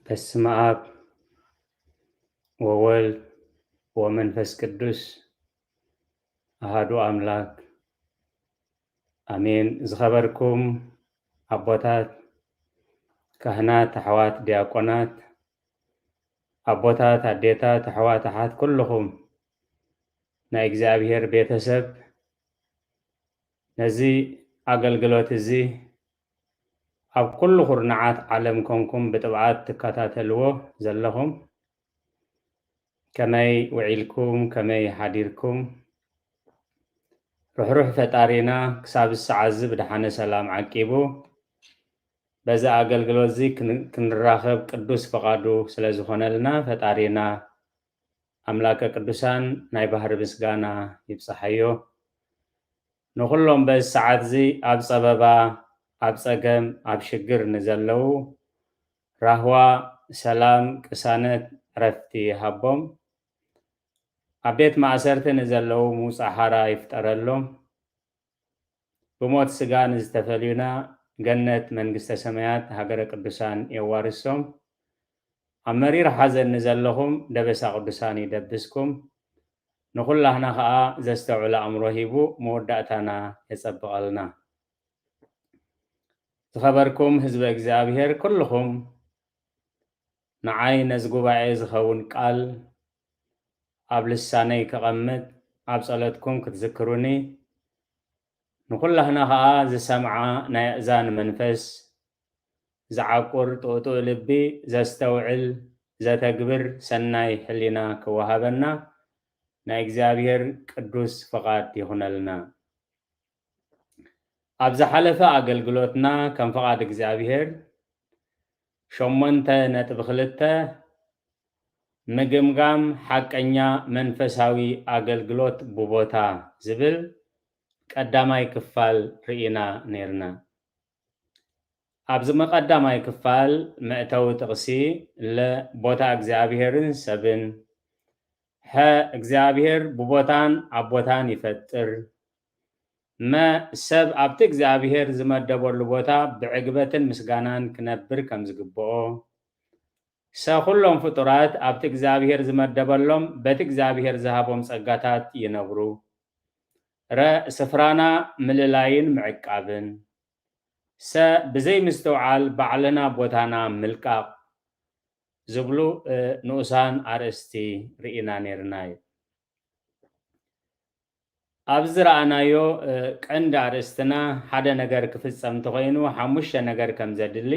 በስመ አብ ወወልድ ወመንፈስ ቅዱስ አሃዱ አምላክ አሜን። ዝኸበርኩም ኣቦታት፣ ካህናት፣ ኣሕዋት ዲያቆናት፣ ኣቦታት፣ ኣዴታት፣ ኣሕዋት፣ ኣሓት፣ ኩልኹም ናይ እግዚኣብሔር ቤተሰብ፣ ነዚ ኣገልግሎት እዚ ኣብ ኩሉ ኩርናዓት ዓለም ኮንኩም ብጥብዓት ትከታተልዎ ዘለኹም፣ ከመይ ውዒልኩም? ከመይ ሓዲርኩም? ርሕሩሕ ፈጣሪና ክሳብ ሰዓት እዚ ብደሓነ ሰላም ዓቂቡ በዚ ኣገልግሎት እዚ ክን-፣ ክንራኸብ ቅዱስ ፈቓዱ ስለ ዝኾነልና ፈጣሪና ኣምላከ ቅዱሳን ናይ ባህሪ ምስጋና ይብጽሓዮ። ንኹሎም በዚ ሰዓት እዚ ኣብ ጸበባ፣ ኣብ ጸገም፣ ኣብ ሽግር ንዘለዉ ራህዋ፣ ሰላም፣ ቅሳነት፣ ዕረፍቲ ይሃቦም። ኣብ ቤት ማእሰርቲ ንዘለዉ ምውጻእ ሓራ ይፍጠረሎም። ብሞት ስጋ ንዝተፈልዩና ገነት መንግስተ ሰማያት ሃገረ ቅዱሳን የዋርሶም። ኣብ መሪር ሓዘን ንዘለኹም ደበሳ ቅዱሳን ይደብስኩም። ንኹላህና ኸኣ ዘስተውዕል ኣእምሮ ሂቡ መወዳእታና የጸብቐልና። ዝኸበርኩም ህዝበ እግዚኣብሔር ኩልኹም፣ ንዓይ ነዚ ጉባኤ ዝኸውን ቃል ኣብ ልሳነይ ከቐምጥ፣ ኣብ ጸሎትኩም ክትዝክሩኒ፣ ንኹላህና ኸኣ ዝሰምዓ ናይ ኣእዛን መንፈስ፣ ዝዓቁር ጥኡጥኡ ልቢ፣ ዘስተውዕል፣ ዘተግብር ሰናይ ሕሊና ክወሃበና ናይ እግዚኣብሔር ቅዱስ ፍቓድ ይኹነልና። ኣብ ዝሓለፈ ኣገልግሎትና ከም ፍቓድ እግዚኣብሔር ሸሞንተ ነጥቢ ክልተ ምግምጋም ሓቀኛ መንፈሳዊ ኣገልግሎት ብቦታ ዝብል ቀዳማይ ክፋል ርኢና ነይርና። ኣብዚ መቐዳማይ ክፋል መእተዊ ጥቕሲ ለ ቦታ እግዚኣብሔርን ሰብን፣ ሐ እግዚኣብሔር ብቦታን ኣብ ቦታን ይፈጥር፣ መ ሰብ ኣብቲ እግዚኣብሔር ዝመደበሉ ቦታ ብዕግበትን ምስጋናን ክነብር ከም ዝግብኦ፣ ሰ ኩሎም ፍጡራት ኣብቲ እግዚኣብሔር ዝመደበሎም በቲ እግዚኣብሔር ዝሃቦም ጸጋታት ይነብሩ፣ ረ ስፍራና ምልላይን ምዕቃብን፣ ሰ ብዘይ ምስትውዓል ባዕልና ቦታና ምልቃቕ ዝብሉ፣ እ፣ ንኡሳን ኣርእስቲ ርኢና ነይርና እዩ። ኣብዚ ዝረኣናዮ፣ እ፣ ቀንዲ ኣርእስትና ሓደ ነገር ክፍጸም እንተኾይኑ ሓሙሽተ ነገር ከም ዘድሊ፣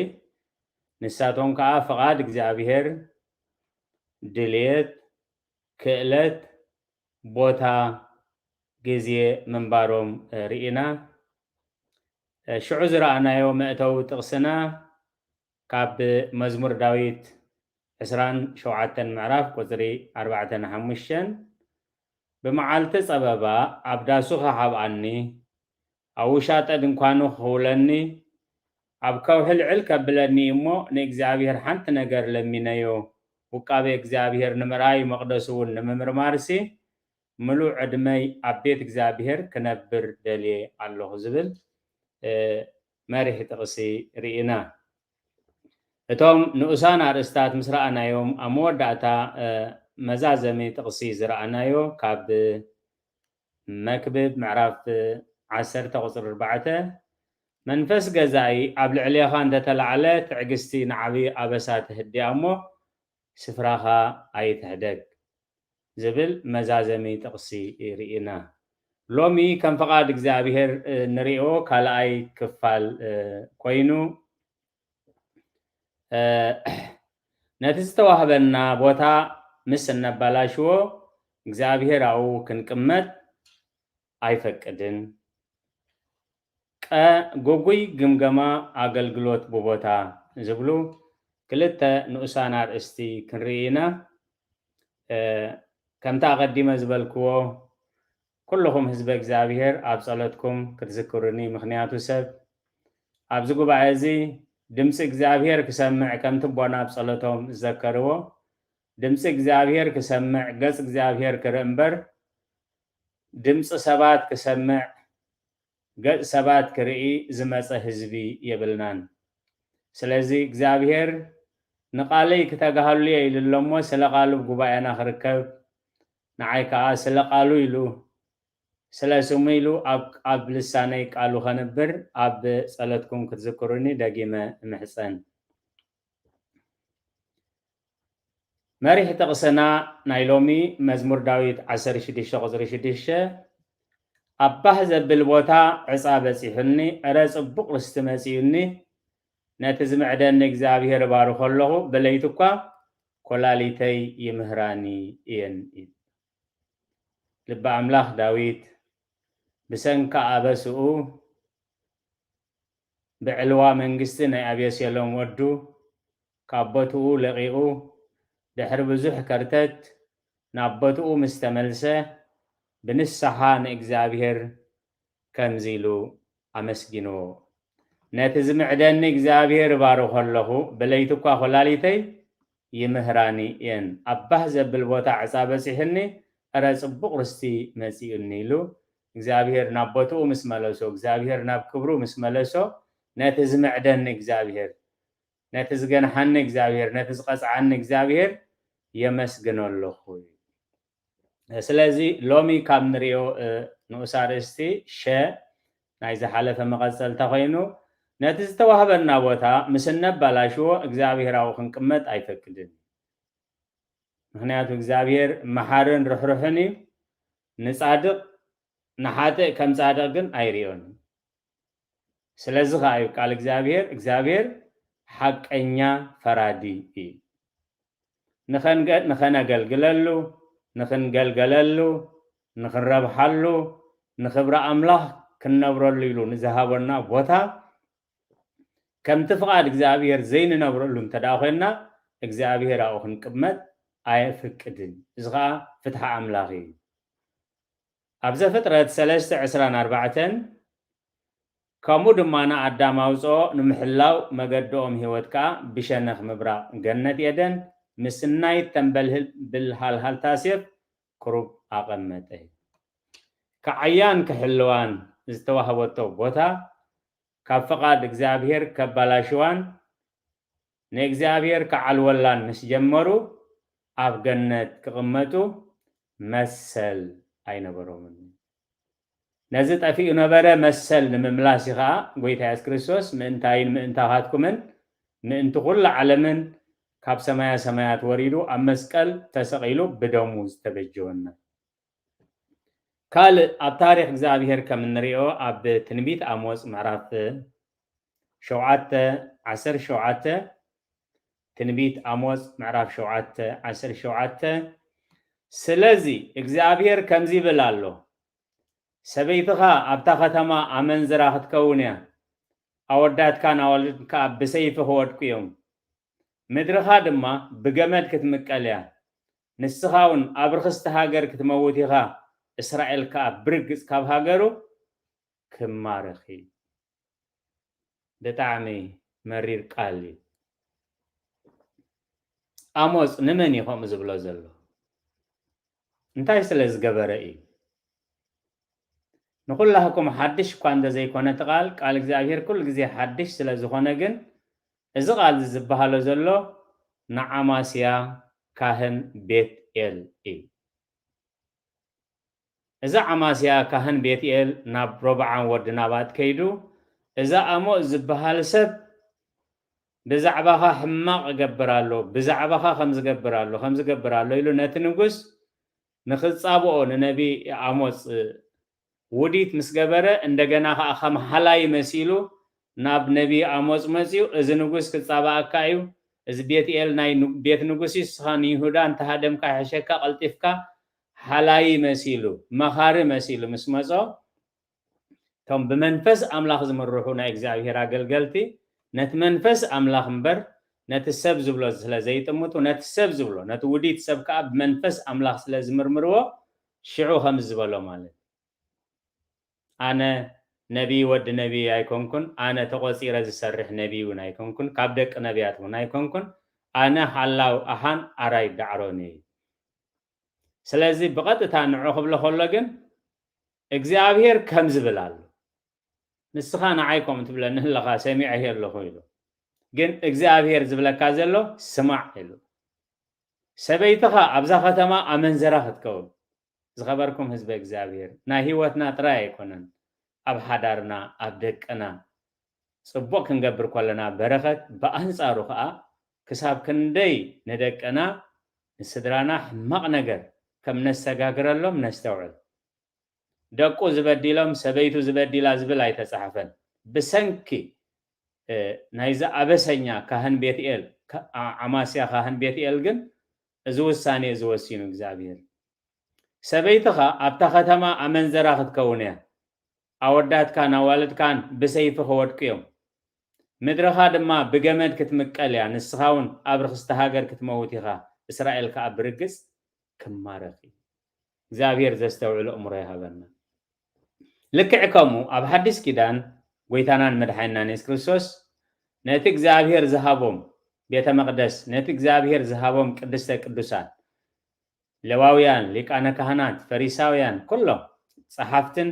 ንሳቶም ከኣ ፍቓድ እግዚኣብሔር፣ ድልየት፣ ክእለት፣ ቦታ፣ ግዜ ምንባሮም፣ እ፣ ርኢና። እ፣ ሽዑ ዝረኣናዮ መእተዊ ጥቕስና ካብ መዝሙር ዳዊት ዕስራን ሸውዓተን ምዕራፍ ቁጽሪ ኣርባዕተን ሓሙሽተን፣ "ብመዓልቲ ጸበባ ኣብ ዳሱ ክሃብኣኒ፣ ኣብ ውሻጠ ድንኳኑ ክኽውለኒ፣ ኣብ ከውሒ ልዕል ከብለኒ እሞ ንእግዚኣብሔር ሓንቲ ነገር ለሚነዮ፣ ውቃቤ እግዚኣብሔር ንምርኣይ መቕደሱ እውን ንምምርማርሲ ምሉእ ዕድመይ ኣብ ቤት እግዚኣብሔር ክነብር ደልየ ኣለኹ" ዝብል፣ እ፣ መሪሕ ጥቕሲ ርኢና። እቶም ንኡሳን ኣርእስታት ምስ ረኣናዮም፣ ኣብ መወዳእታ፣ እ፣ መዛዘሚ ጥቕሲ ዝረኣናዮ ካብ መክብብ ምዕራፍ ዓሰርተ ቁጽሪ ኣርባዕተ፣ "መንፈስ ገዛኢ ኣብ ልዕሌኻ እንተተላዕለ፣ ትዕግስቲ ንዓቢ ኣበሳ ትህድያ እሞ፣ ስፍራኻ ኣይትሕደግ" ዝብል መዛዘሚ ጥቕሲ ርኢና። ሎሚ ከም ፍቓድ እግዚኣብሔር፣ እ፣ ንሪኦ ካልኣይ ክፋል፣ እ፣ ኮይኑ፣ እ፣ ነቲ ዝተዋህበና ቦታ ምስ እነበላሽዎ፣ እግዚኣብሔር ኣብኡ ክንቅመጥ ኣይፈቅድን። ቀ፣ ግጉይ ግምገማ ኣገልግሎት ብቦታ ዝብሉ ክልተ ንኡሳን ኣርእስቲ ክንርኢ ኢና። እ፣ ከምቲ ኣቐዲመ ዝበልክዎ፣ ኩልኹም ህዝበ እግዚኣብሔር ኣብ ጸሎትኩም ክትዝክሩኒ፣ ምኽንያቱ ሰብ ኣብዚ ጉባኤ እዚ ድምፂ እግዚኣብሔር ክሰምዕ፣ ከምቲ ኣቦና ኣብ ጸሎቶም ዝዘከርዎ፣ ድምፂ እግዚኣብሔር ክሰምዕ፣ ገጽ እግዚኣብሔር ክርኢ እምበር፣ ድምፂ ሰባት ክሰምዕ፣ ገጽ ሰባት ክርኢ ዝመጸ ህዝቢ የብልናን። ስለዚ እግዚኣብሔር ንቃለይ ክተጋህሉ እየ ኢሉ ኣሎ እሞ፣ ስለ ቃሉ ብጉባኤና ክርከብ፣ ንዓይ ከኣ ስለ ቃሉ ኢሉ፣ ስለ ስሙ ኢሉ ኣብ፣ ኣብ ልሳነይ ቃሉ ከንብር፣ ኣብ ጸሎትኩም ክትዝክሩኒ ደጊመ እምሕጸን። መሪሕ ጥቕስና ናይ ሎሚ መዝሙር ዳዊት ዓሰርተ ሽዱሽተ ቁጽሪ ሽዱሽተ፣ ኣብ ባህ ዘብል ቦታ ዕጻ በጺሑኒ፣ ዕረ ጽቡቕ ርስቲ መጺኡኒ፣ ነቲ ዝምዕደኒ እግዚኣብሔር እባርኾ ኣለኹ፣ ብለይቲ እኳ ኮላሊተይ ይምህራኒ እየን ኢሉ። ልበ ኣምላኽ ዳዊት ብሰንኪ ኣበስኡ ብዕልዋ መንግስቲ ናይ ኣቤሴሎም ወዱ ካብ ቦትኡ ለቒቑ ድሕሪ ብዙሕ ከርተት ናብ ቦትኡ ምስ ተመልሰ ብንስሓ ንእግዚኣብሔር ከምዚ ኢሉ ኣመስጊንዎ። ነቲ ዝምዕደኒ እግዚኣብሔር እባርኾ ኣለኹ፣ ብለይቲ እኳ ኮላሊተይ ይምህራኒ እየን። ኣብ ባህ ዘብል ቦታ ዕጻ በጺሕኒ፣ እረ ጽቡቕ ርስቲ መጺኡኒ ኢሉ እግዚኣብሔር ናብ ቦትኡ ምስ መለሶ፣ እግዚኣብሔር ናብ ክብሩ ምስ መለሶ፣ ነቲ ዝምዕደኒ እግዚኣብሔር፣ ነቲ ዝገንሓኒ እግዚኣብሔር፣ ነቲ ዝቐጽዓኒ እግዚኣብሔር የመስግኖ ኣለኹ። ስለዚ ሎሚ ካብ ንሪኦ፣ እ፣ ንኡስ ኣርእስቲ ሸ ናይ ዝሓለፈ መቐጸልታ ኮይኑ፣ ነቲ ዝተዋህበና ቦታ ምስ እነባላሽዎ እግዚኣብሔር ኣብኡ ክንቅመጥ ኣይፈቅድን። ምኽንያቱ እግዚኣብሔር መሓርን ርሕሩሕን እዩ። ንጻድቕ፣ ንሓጥእ ከም ጻድቕ ግን ኣይሪኦን እዩ። ስለዚ ኸዓ እዩ ቃል እግዚኣብሔር፣ እግዚኣብሔር ሓቀኛ ፈራዲ እዩ። ንኸንገ-፣ ንኸነገልግለሉ፣ ንኽንገልገለሉ፣ ንኽንረብሓሉ፣ ንኽብሪ ኣምላኽ ክንነብረሉ ኢሉ ንዝሃበና ቦታ፣ ከምቲ ፍቓድ እግዚኣብሔር ዘይንነብረሉ እንተ ደኣ ኾይንና፣ እግዚኣብሔር ኣብኡ ክንቅመጥ ኣየፍቅድን። እዚ ኸዓ ፍትሒ ኣምላኽ እዩ። ኣብ ዘፍጥረት ሰለስተ ዕስራን ኣርባዕተን፣ ከምኡ ድማ ንኣዳም ኣውፅኦ፣ ንምሕላው መገድኦም ህይወት ከዓ ብሸነኽ ምብራቕ ገነት ኤደን፣ ምስ ናይ ተንበልብል ሃልሃልታ ሴፍ ክሩብ ኣቐመጠ። ክዓያን ክሕልዋን ዝተዋህበቶ ቦታ ካብ ፍቓድ እግዚኣብሔር ከባላሽዋን ንእግዚኣብሔር ክዓልወላን ምስ ጀመሩ፣ ኣብ ገነት ክቕመጡ መሰል ኣይነበሮምን። ነዚ ጠፊኡ ነበረ መሰል ንምምላስ እዩ ኸዓ ጎይታ የሱስ ክርስቶስ ምእንታይን ምእንታኻትኩምን ምእንቲ ኩሉ ዓለምን ካብ ሰማያ ሰማያት ወሪዱ ኣብ መስቀል ተሰቒሉ ብደሙ ዝተበጀወና። ካልእ ኣብ ታሪኽ እግዚኣብሔር ከም እንሪኦ ኣብ ትንቢት ኣሞጽ ምዕራፍ ሸውዓተ ዓሰርተ ሸውዓተ፣ ትንቢት ኣሞጽ ምዕራፍ ሸውዓተ ዓሰርተ ሸውዓተ፣ ስለዚ እግዚኣብሔር ከምዚ ይብል ኣሎ፣ ሰበይትኻ ኣብታ ከተማ ኣመንዝራ ክትከውን እያ፣ ኣወዳትካን ኣዋልድን ከኣ ብሰይፊ ክወድቁ እዮም፣ ምድርኻ ድማ ብገመድ ክትምቀል እያ፣ ንስኻ እውን ኣብ ርኽስቲ ሃገር ክትመውት ኢኻ፣ እስራኤል ከኣ ብርግጽ ካብ ሃገሩ ክማረኽ እዩ። ብጣዕሚ መሪር ቃል እዩ። ኣሞጽ ንመን እዩ ከምኡ ዝብሎ ዘሎ? እንታይ ስለ ዝገበረ እዩ? ንኹላህኩም ሓድሽ እኳ እንተዘይኮነ እቲ ቃል፣ ቃል እግዚኣብሔር ኩሉ ግዜ ሓድሽ ስለ ዝኾነ ግን፣ እዚ ቃል እዚ ዝበሃሎ ዘሎ ንዓማስያ ካህን ቤት ኤል እዩ። እዚ ዓማስያ ካህን ቤት ኤል ናብ ሮብዓም ወዲ ናባጥ ከይዱ፣ እዚ ኣሞጽ ዝበሃል ሰብ ብዛዕባኻ ሕማቕ እገብር ኣሎ፣ ብዛዕባኻ ከም ዝገብር ኣሎ፣ ከም ዝገብር ኣሎ ኢሉ ነቲ ንጉስ ንኽጻብኦ ንነቢ ኣሞጽ ውዲት ምስ ገበረ፣ እንደገና ኸዓ ከም ሓላይ መሲሉ ናብ ነቢ ኣሞጽ መጺኡ፣ እዚ ንጉስ ክጻባኣካ እዩ፣ እዚ ቤት ኤል ናይ ኑ-፣ ቤት ንጉስ እዩ፣ ንስኻ ንይሁዳ እንተሃደምካ ይሕሸካ፣ ቀልጢፍካ ሓላይ መሲሉ፣ መኻሪ መሲሉ ምስ መጾ፣ እቶም ብመንፈስ ኣምላኽ ዝምርሑ ናይ እግዚኣብሔር ኣገልገልቲ ነቲ መንፈስ ኣምላኽ እምበር ነቲ ሰብ ዝብሎ ስለ ዘይጥምቱ፣ ነቲ ሰብ ዝብሎ፣ ነቲ ውዲት ሰብ ከኣ ብመንፈስ ኣምላኽ ስለ ዝምርምርዎ፣ ሽዑ ከምዚ ዝበሎ ማለት፣ ኣነ ነቢይ ወዲ ነቢይ ኣይኮንኩን፣ ኣነ ተቖጺረ ዝሰርሕ ነቢይ እውን ኣይኮንኩን፣ ካብ ደቂ ነቢያት እውን ኣይኮንኩን፣ ኣነ ሓላው ኣሃን ኣራይ ዳዕሮን እየ። ስለዚ ብቐጥታ ንዑ ክብሎ ከሎ ግን እግዚኣብሔር ከም ዝብል ኣሎ። ንስኻ ንዓይ ከምኡ ትብለኒ ኣለኻ፣ ሰሚዐ ኣለኹ ኢሉ። ግን እግዚኣብሔር ዝብለካ ዘሎ ስማዕ ኢሉ። ሰበይትኻ ኣብዛ ከተማ ኣመንዘራ ክትከውን። ዝኸበርኩም ህዝበ እግዚኣብሔር፣ ናይ ህይወትና ጥራይ ኣይኮነን፣ ኣብ ሓዳርና፣ ኣብ ደቅና ጽቡቕ ክንገብር ከለና በረኸት፣ ብኣንጻሩ ኸኣ ክሳብ ክንደይ ንደቅና ንስድራና ሕማቕ ነገር ከም ነሰጋግረሎም ነስተውዕል። ደቁ ዝበዲሎም ሰበይቱ ዝበዲላ ዝብል ኣይተጻሕፈን። ብሰንኪ ናይዚ ኣበሰኛ ካህን ቤትኤል፣ ኣማስያ ካህን ቤትኤል ግን እዚ ውሳኔ እዚ ወሲኑ እግዚኣብሔር። ሰበይትኻ ኣብታ ከተማ ኣመንዘራ ክትከውን እያ። ኣወዳትካን ኣዋልድካን ብሰይፊ ክወድቁ እዮም። ምድርኻ ድማ ብገመድ ክትምቀል እያ። ንስኻ እውን ኣብ ርኽስቲ ሃገር ክትመውት ኢኻ። እስራኤል ከኣ ብርግጽ ክማረኽ እዩ። እግዚኣብሔር ዘስተውዕሉ እምሮ ይሃበና። ልክዕ ከምኡ ኣብ ሓዲስ ኪዳን ጎይታናን መድሓኒናን የሱስ ክርስቶስ ነቲ እግዚኣብሔር ዝሃቦም ቤተ መቕደስ፣ ነቲ እግዚኣብሔር ዝሃቦም ቅድስተ ቅዱሳት፣ ሌዋውያን፣ ሊቃነ ካህናት፣ ፈሪሳውያን፣ ኩሎም ጸሓፍትን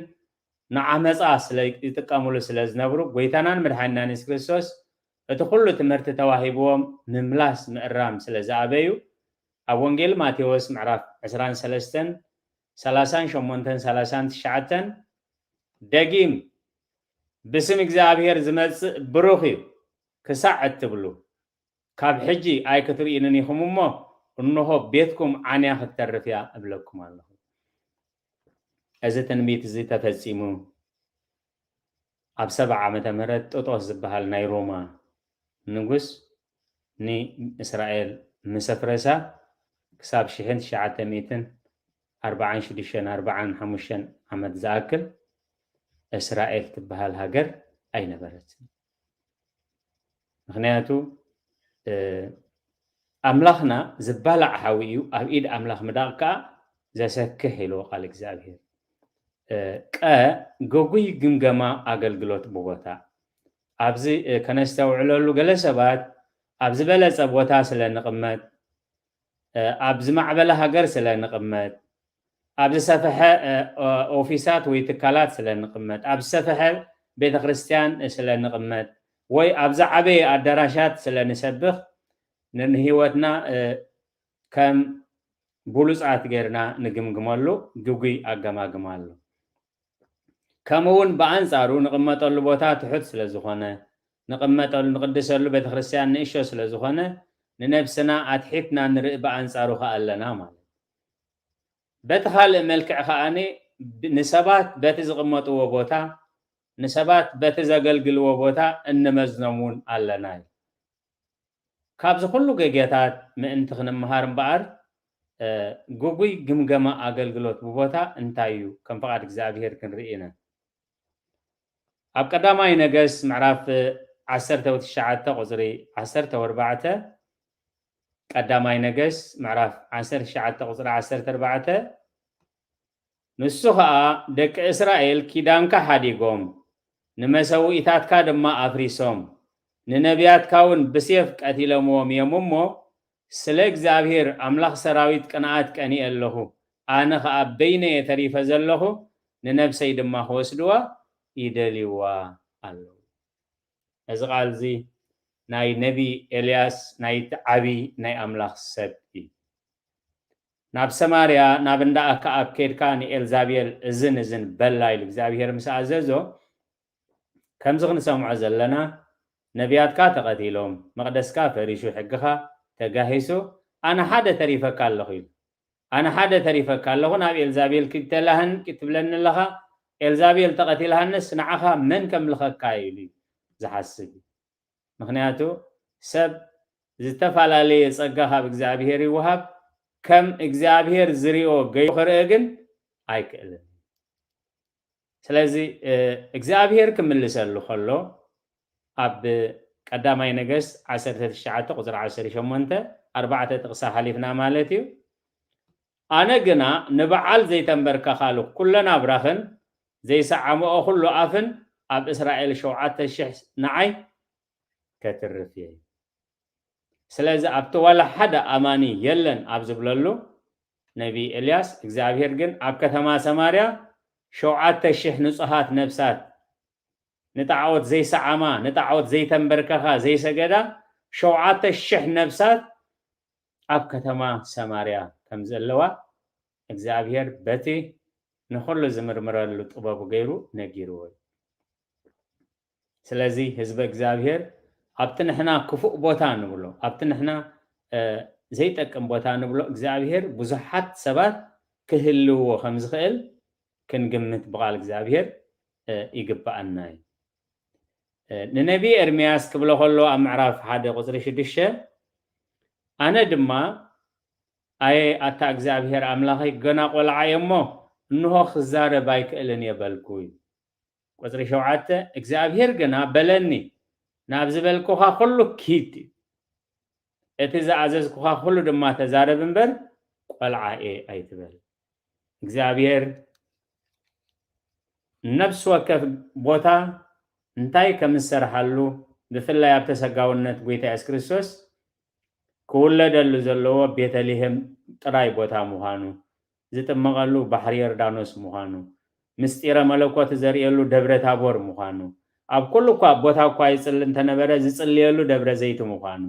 ንዓመጻ ስለ ይጥቀምሉ ስለ ዝነብሩ፣ ጎይታናን መድሓኒናን የሱስ ክርስቶስ እቲ ኩሉ ትምህርቲ ተዋሂብዎም ምምላስ ምእራም ስለ ዝኣበዩ፣ ኣብ ወንጌል ማቴዎስ ምዕራፍ ዕስራን ሰለስተን፣ ሰላሳን ሸሞንተን፣ ሰላሳን ትሽዓተን፣ ደጊም ብስም እግዚኣብሔር ዝመጽእ ብሩኽ እዩ ክሳዕ እትብሉ፣ ካብ ሕጂ ኣይክትርእዩንን ኢኹም እሞ፣ እንሆ ቤትኩም ዓንያ ክትተርፍ እያ እብለኩም ኣለኹ። እዚ ትንቢት እዚ ተፈጺሙ ኣብ ሰብዓ ዓመተ ምህረት ጥጦስ ዝበሃል ናይ ሮማ ንጉስ ንእስራኤል ምስ ኣፍረሳ ክሳብ ሽሕን ትሽዓተ ሚእትን ኣርባዓን ሽዱሽተን ኣርባዓን ሓሙሽተን ዓመት ዝኣክል እስራኤል ትበሃል ሃገር ኣይነበረትን። ምኽንያቱ ኣምላኽና ዝባላዕ ሓዊ እዩ፣ ኣብ ኢድ ኣምላኽ ምዳቕ ከኣ ዘሰክሕ ኢልዎ ቃል እግዚኣብሔር። ቀ ግጉይ ግምገማ ኣገልግሎት ብቦታ ኣብዚ ከነስተውዕለሉ፣ ገለ ሰባት ኣብ ዝበለጸ ቦታ ስለ ንቕመጥ፣ ኣብ ዝማዕበለ ሃገር ስለ ንቕመጥ፣ ኣብ ዝሰፍሐ ኦፊሳት ወይ ትካላት ስለ ንቕመጥ፣ ኣብ ዝሰፍሐ ቤተ ክርስቲያን ስለ ንቕመጥ፣ ወይ ኣብ ዝዓበየ ኣዳራሻት ስለ ንሰብኽ፣ ንህይወትና ከም ብሉጻት ጌርና ንግምግመሉ ግጉይ ኣገማግማ ኣሎ። ከምኡ እውን ብኣንጻሩ ንቕመጠሉ ቦታ ትሑት ስለ ዝኾነ፣ ንቕመጠሉ ንቕድሰሉ ቤተ ክርስቲያን ንእሾ ስለ ዝኾነ፣ ንነብስና ኣትሒትና ንርኢ ብኣንጻሩ ከኣ ኣለና ማለት። በቲ ካልእ መልክዕ ከኣ ንሰባት በቲ ዝቕመጥዎ ቦታ፣ ንሰባት በቲ ዘገልግልዎ ቦታ እንመዝኖም እውን ኣለና እዩ። ካብዚ ኩሉ ገጌታት ምእንቲ ክንምሃር እምበኣር፣ ግጉይ ግምገማ ኣገልግሎት ብቦታ እንታይ እዩ? ከም ፍቓድ እግዚኣብሔር ክንርኢ ኢና። ኣብ ቀዳማይ ነገስ ምዕራፍ ዓሰርተ ትሽዓተ ቁጽሪ ዓሰርተ ኣርባዕተ፣ ቀዳማይ ነገስ ምዕራፍ ዓሰርተ ትሽዓተ ቁጽሪ ዓሰርተ ኣርባዕተ፣ ንሱ ኸኣ፣ ደቂ እስራኤል ኪዳንካ ሓዲጎም፣ ንመሰውኢታትካ ድማ ኣፍሪሶም፣ ንነቢያትካ እውን ብሴፍ ቀቲሎምዎም እዮም እሞ፣ ስለ እግዚኣብሔር ኣምላኽ ሰራዊት ቅንኣት ቀኒኤ ኣለኹ። ኣነ ኸኣ በይነየ ተሪፈ ዘለኹ፣ ንነብሰይ ድማ ክወስድዋ ይደልይዋ ኣለዉ። እዚ ቃል እዚ ናይ ነቢ ኤልያስ ናይቲ ዓቢ ናይ ኣምላኽ ሰብ እዩ። ናብ ሰማርያ ናብ እንዳ ኣክኣብ ኬድካ ንኤልዛቤል እዝን እዝን በላ ኢሉ እግዚኣብሔር ምስ ኣዘዞ፣ ከምዚ ክንሰምዖ ዘለና፣ ነቢያትካ ተቐቲሎም፣ መቕደስካ ፈሪሱ፣ ሕግኻ ተጋሂሱ፣ ኣነ ሓደ ተሪፈካ ኣለኹ ኢሉ። ኣነ ሓደ ተሪፈካ ኣለኹ፣ ናብ ኤልዛቤል ኪድ ተላህን ኪድ ትብለኒ ኣለኻ፣ ኤልዛቤል ተቐቲላሃንስ ንዓኻ መን ከምልኸካ ኢሉ እዩ ዝሓስብ። ምኽንያቱ ሰብ ዝተፈላለየ ጸጋ ካብ እግዚኣብሔር ይወሃብ፣ ከም እግዚኣብሔር ዝሪኦ ገይሩ ክርኢ ግን ኣይክእልን። ስለዚ እግዚኣብሔር ክምልሰሉ ከሎ ኣብ ቀዳማይ ነገስት ዓሰርተ ትሽዓተ ቁፅሪ ዓሰርተ ሸሞንተ ኣርባዕተ ጥቕሳ ሓሊፍና ማለት እዩ። ኣነ ግና ንበዓል ዘይተንበርከኻሉ ኩለን ኣብራኽን ዘይሰዓምኦ ኩሉ ኣፍን ኣብ እስራኤል ሸውዓተ ሽሕ ንዓይ ከትርፍ እየ። ስለዚ ኣብቲ ዋላ ሓደ ኣማኒ የለን ኣብ ዝብለሉ ነቢ ኤልያስ እግዚኣብሔር ግን ኣብ ከተማ ሰማርያ ሸውዓተ ሽሕ ንጹሃት ነፍሳት ንጣዖት ዘይሰዓማ፣ ንጣዖት ዘይተንበርከኻ፣ ዘይሰገዳ ሸውዓተ ሽሕ ነፍሳት ኣብ ከተማ ሰማርያ ከም ዘለዋ እግዚኣብሔር በቲ ንኹሉ ዝምርምረሉ ጥበቡ ገይሩ ነጊርዎ እዩ። ስለዚ ህዝበ እግዚኣብሔር ኣብቲ ንሕና ክፉእ ቦታ ንብሎ፣ ኣብቲ ንሕና ዘይጠቅም ቦታ ንብሎ እግዚኣብሔር ብዙሓት ሰባት ክህልዎ ከም ዝኽእል ክንግምት ብቓል እግዚኣብሔር ይግብኣና እዩ። ንነቢ ኤርምያስ ክብሎ ከሎ ኣብ ምዕራፍ ሓደ ቁፅሪ ሽዱሽተ ኣነ ድማ ኣየ ኣታ እግዚኣብሔር ኣምላኸይ ገና ቆልዓ እየ እሞ እንሆ ክዛረብ ኣይክእልን እየ በልኩ እዩ። ቁፅሪ ሸውዓተ እግዚኣብሔር ግና በለኒ ናብ ዝበልኩኻ ኩሉ ኪድ እቲ ዝኣዘዝኩኻ ኩሉ ድማ ተዛረብ እምበር ቆልዓ እየ ኣይትበል። እግዚኣብሔር ነፍሲ ወከፍ ቦታ እንታይ ከም ዝሰርሓሉ ብፍላይ ኣብ ተሰጋውነት ጎይታ የሱስ ክርስቶስ ክውለደሉ ዘለዎ ቤተልሔም ጥራይ ቦታ ምዃኑ ዝጥመቐሉ ባሕሪ ዮርዳኖስ ምዃኑ ምስጢረ መለኮት ዘርእየሉ ደብረ ታቦር ምዃኑ ኣብ ኩሉ እኳ ቦታ እኳ ይፅሊ እንተነበረ ዝፅልየሉ ደብረ ዘይቲ ምዃኑ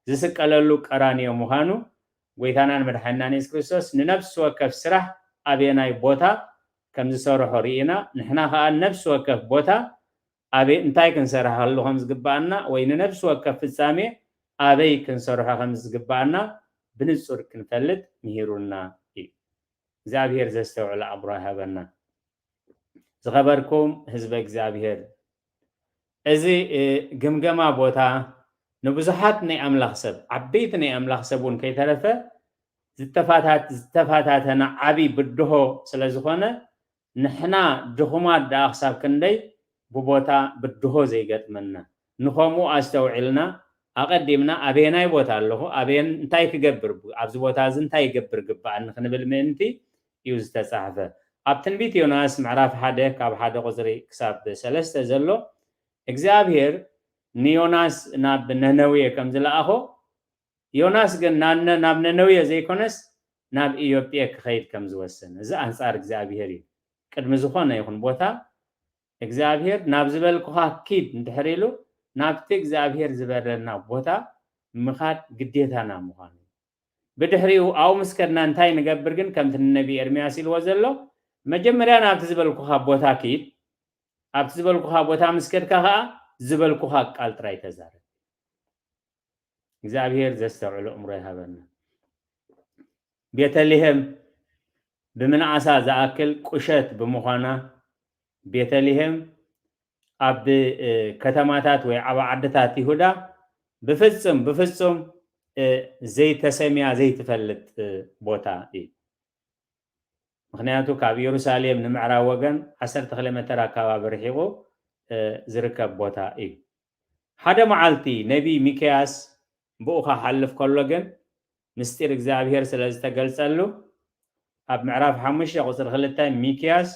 ዝስቀለሉ ቀራንዮ ምዃኑ ጎይታናን መድሓኒናን የሱስ ክርስቶስ ንነፍሲ ወከፍ ስራሕ ኣበየናይ ቦታ ከም ዝሰርሖ ርኢና ንሕና ከዓ ነፍሲ ወከፍ ቦታ ኣበይ እንታይ ክንሰርሓሉ ከም ዝግባኣና ወይ ንነፍሲ ወከፍ ፍጻሜ ኣበይ ክንሰርሖ ከም ዝግባኣና ብንጹር ክንፈልጥ ምሂሩና እዩ። እግዚኣብሔር ዘስተውዕል ኣእምሮ ይሃበና። ዝኸበርኩም ህዝበ እግዚኣብሔር፣ እዚ ግምገማ ቦታ ንብዙሓት ናይ ኣምላኽ ሰብ፣ ዓበይቲ ናይ ኣምላኽ ሰብ እውን ከይተረፈ ዝተፋታተነ ዓብዪ ብድሆ ስለ ዝኾነ ንሕና ድኹማት ደኣ ክሳብ ክንደይ ብቦታ ብድሆ ዘይገጥመና ንኸምኡ ኣስተውዒልና ኣቐዲምና ኣበየናይ ቦታ ኣለኹ ኣበየን እንታይ ክገብር ኣብዚ ቦታ እዚ እንታይ ይገብር ግብኣኒ ክንብል ምእንቲ እዩ ዝተፃሕፈ። ኣብ ትንቢት ዮናስ ምዕራፍ ሓደ ካብ ሓደ ቁፅሪ ክሳብ ሰለስተ ዘሎ እግዚኣብሔር ንዮናስ ናብ ነነዌ ከም ዝለኣኾ ዮናስ ግን ናብ ነነዌ ዘይኮነስ ናብ ኢዮጴ ክኸይድ ከም ዝወሰነ እዚ ኣንፃር እግዚኣብሔር እዩ። ቅድሚ ዝኾነ ይኹን ቦታ እግዚኣብሔር ናብ ዝበልኩኻ ኪድ እንድሕር ኢሉ ናብቲ እግዚኣብሔር ዝበለና ቦታ ምኻድ ግዴታና ምዃኑ እዩ። ብድሕሪኡ ኣብኡ ምስ ከድና እንታይ ንገብር ግን ከምቲ ንነቢ ኤርምያስ ኢልዎ ዘሎ መጀመርያ ናብቲ ዝበልኩኻ ቦታ ኪድ ኣብቲ ዝበልኩኻ ቦታ ምስ ከድካ ከዓ ዝበልኩኻ ቃል ጥራይ ተዛረብ። እግዚኣብሔር ዘስተውዕሎ እምሮ ይሃበና። ቤተልሔም ብምንኣሳ ዝኣክል ቁሸት ብምዃና ቤተልሔም ኣብ ከተማታት ወይ ዓብ ዓድታት ይሁዳ ብፍጹም ብፍጹም ዘይተሰምያ ዘይትፈልጥ ቦታ እዩ። ምኽንያቱ ካብ ኢየሩሳሌም ንምዕራብ ወገን ዓሰርተ ኪሎ ሜተር ኣካባቢ ርሒቑ ዝርከብ ቦታ እዩ። ሓደ መዓልቲ ነቢ ሚክያስ ብኡ ክሓልፍ ከሎ ግን ምስጢር እግዚኣብሔር ስለ ዝተገልጸሉ ኣብ ምዕራፍ ሓሙሽተ ቁፅሪ ክልተ ሚክያስ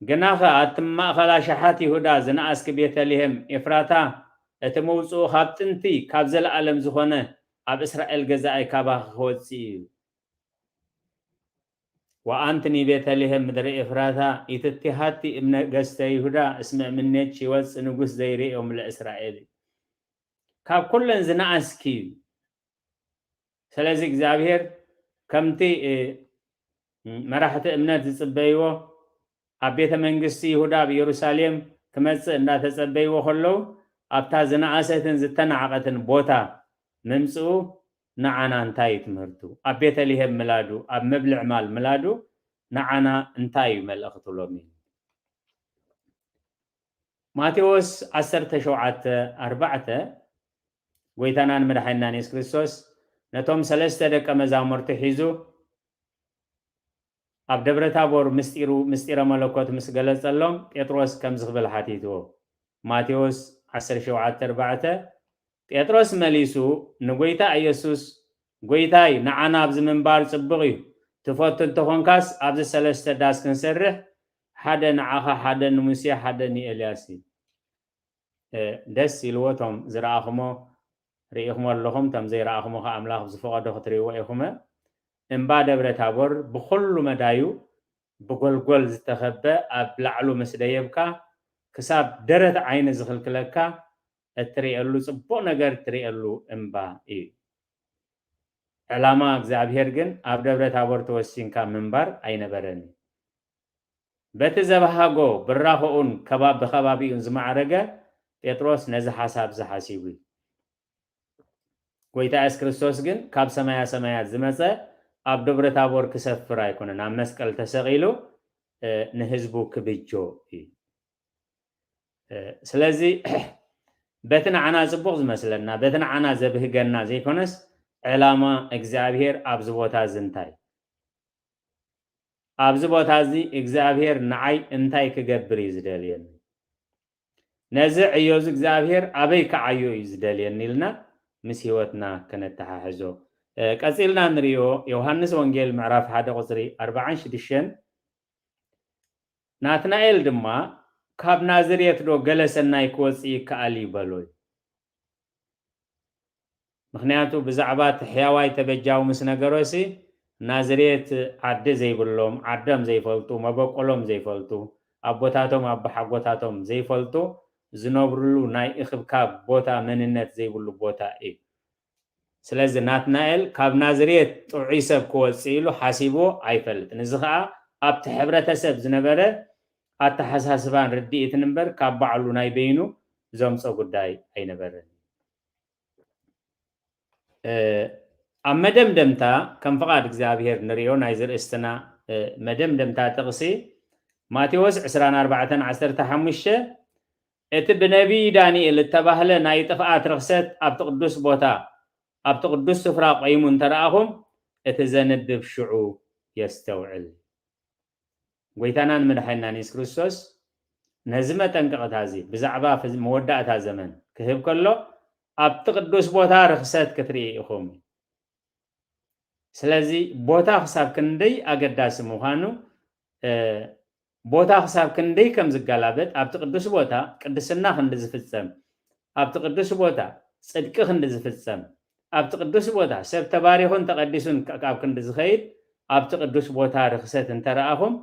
ግናኸ ኣቲ ማእኸል ኣሽሓት ይሁዳ ዝነኣስኪ ቤተልሔም ኤፍራታ እቲ መውፅኡ ካብ ጥንቲ ካብ ዘለኣለም ዝኾነ ኣብ እስራኤል ገዛኣይ ካባኺ ክወፅእ እዩ። ወኣንቲ ንቤተልሔም ምድረ ኤፍራታ ኢትቲሃቲ እምነገስተ ይሁዳ እስመ እምኔኪ ይወፅእ ንጉስ ዘይርእዮም ለእስራኤል እዩ። ካብ ኩለን ዝነኣስኪ እዩ። ስለዚ እግዚኣብሔር ከምቲ መራሕቲ እምነት ዝፅበይዎ ኣብ ቤተ መንግስቲ ይሁዳ ኣብ ኢየሩሳሌም ክመፅእ እንዳተፀበይዎ ከለዉ ኣብታ ዝነኣሰትን ዝተናዕቐትን ቦታ ምምፅኡ ንዓና እንታይ እዩ ትምህርቱ? ኣብ ቤተልሔም ምላዱ ኣብ መብልዕ ማል ምላዱ ንዓና እንታይ እዩ መልእኽቱ ሎሚ? ማቴዎስ ዓሰርተ ሸውዓተ ኣርባዕተ ጎይታናን መድሓኒናን የሱስ ክርስቶስ ነቶም ሰለስተ ደቀ መዛሙርቲ ሒዙ ኣብ ደብረ ታቦር ምስጢሩ ምስጢረ መለኮት ምስ ገለጸሎም ጴጥሮስ ከምዚ ክብል ሓቲትዎ። ማቴዎስ ዓሰርተ ሸውዓተ ኣርባዕተ ጴጥሮስ መሊሱ ንጎይታ ኢየሱስ፣ ጎይታይ፣ ንዓና ኣብዚ ምንባር ጽቡቕ እዩ። ትፈቱ እንተኾንካስ ኣብዚ ሰለስተ ዳስ ክንሰርሕ፣ ሓደ ንዓኻ፣ ሓደ ንሙሴ፣ ሓደ ንኤልያስ እዩ። ደስ ኢልዎ እቶም ዝረኣኹሞ ርኢኹሞ ኣለኹም፣ እቶም ዘይረኣኹሞ ከኣ ኣምላኽ ብዝፈቐዶ ክትርእይዎ ኢኹመ። እምባ ደብረ ታቦር ብኹሉ መዳዩ ብጎልጎል ዝተኸበ ኣብ ላዕሉ ምስ ደየብካ ክሳብ ደረት ዓይኒ ዝኽልክለካ እትርእየሉ ጽቡቕ ነገር እትርእየሉ እምባ እዩ። ዕላማ እግዚኣብሔር ግን ኣብ ደብረ ታቦር ተወሲንካ ምንባር ኣይነበረን እዩ። በቲ ዘበሃጎ ብራኸኡን ከባቢ ብኸባቢኡን ዝማዕረገ ጴጥሮስ ነዚ ሓሳብ እዚ ሓሲቡ እዩ። ጎይታ የሱስ ክርስቶስ ግን ካብ ሰማያ ሰማያት ዝመጸ ኣብ ደብረ ታቦር ክሰፍር ኣይኮነን፣ ኣብ መስቀል ተሰቒሉ ንህዝቡ ክብጆ እዩ። ስለዚ በቲ ንዓና ጽቡቕ ዝመስለና በቲ ንዓና ዘብህገና ዘይኮነስ ዕላማ እግዚኣብሔር ኣብዚ ቦታ እዚ እንታይ ኣብዚ ቦታ እዚ እግዚኣብሔር ንዓይ እንታይ ክገብር እዩ ዝደልየኒ? ነዚ ዕዮ እዚ እግዚኣብሔር ኣበይ ክዓዮ እዩ ዝደልየኒ? ኢልና ምስ ህይወትና ከነተሓሕዞ። ቀጺልና ንሪኦ ዮሃንስ ወንጌል ምዕራፍ ሓደ ቁፅሪ ኣርባዓን ሽዱሽተን ናትናኤል ድማ ካብ ናዝሬት ዶ ገለ ሰናይ ክወፅእ ይከኣል እዩ በሎ እዩ። ምኽንያቱ ብዛዕባ እቲ ሕያዋይ ተበጃዊ ምስ ነገሮሲ ናዝሬት ዓዲ ዘይብሎም ዓዶም ዘይፈልጡ መበቆሎም ዘይፈልጡ ኣቦታቶም ኣቦሓጎታቶም ዘይፈልጡ ዝነብርሉ ናይ እኽብካብ ቦታ መንነት ዘይብሉ ቦታ እዩ። ስለዚ ናትናኤል ካብ ናዝሬት ጥዑይ ሰብ ክወፅእ ኢሉ ሓሲብዎ ኣይፈልጥን። እዚ ከዓ ኣብቲ ሕብረተሰብ ዝነበረ ኣተሓሳስባን ርድኢትን እምበር ካብ ባዕሉ ናይ በይኑ ዘምፆ ጉዳይ ኣይነበረን። ኣብ መደምደምታ ከም ፍቓድ እግዚኣብሔር ንሪኦ ናይ ዝርእስትና መደምደምታ ጥቕሲ ማቴዎስ ዕስራን ኣርባዕተን ዓሰርተ ሓሙሽተ እቲ ብነቢይ ዳንኤል እተባህለ ናይ ጥፍኣት ርኽሰት ኣብቲ ቅዱስ ቦታ ኣብቲ ቅዱስ ስፍራ ቆይሙ እንተረኣኹም እቲ ዘንብብ ሽዑ የስተውዕል። ጎይታናን መድሓኒናን የሱስ ክርስቶስ ነዚ መጠንቀቕታ እዚ ብዛዕባ መወዳእታ ዘመን ክህብ ከሎ ኣብቲ ቅዱስ ቦታ ርኽሰት ክትርኢ ኢኹም። ስለዚ ቦታ ክሳብ ክንደይ ኣገዳሲ ምዃኑ ቦታ ክሳብ ክንደይ ከም ዝገላበጥ ኣብቲ ቅዱስ ቦታ ቅድስና ክንዲ ዝፍጸም ኣብቲ ቅዱስ ቦታ ጽድቂ ክንዲ ዝፍጸም ኣብቲ ቅዱስ ቦታ ሰብ ተባሪኹን ተቐዲሱን ካብ ክንዲ ዝኸይድ ኣብቲ ቅዱስ ቦታ ርኽሰት እንተረኣኹም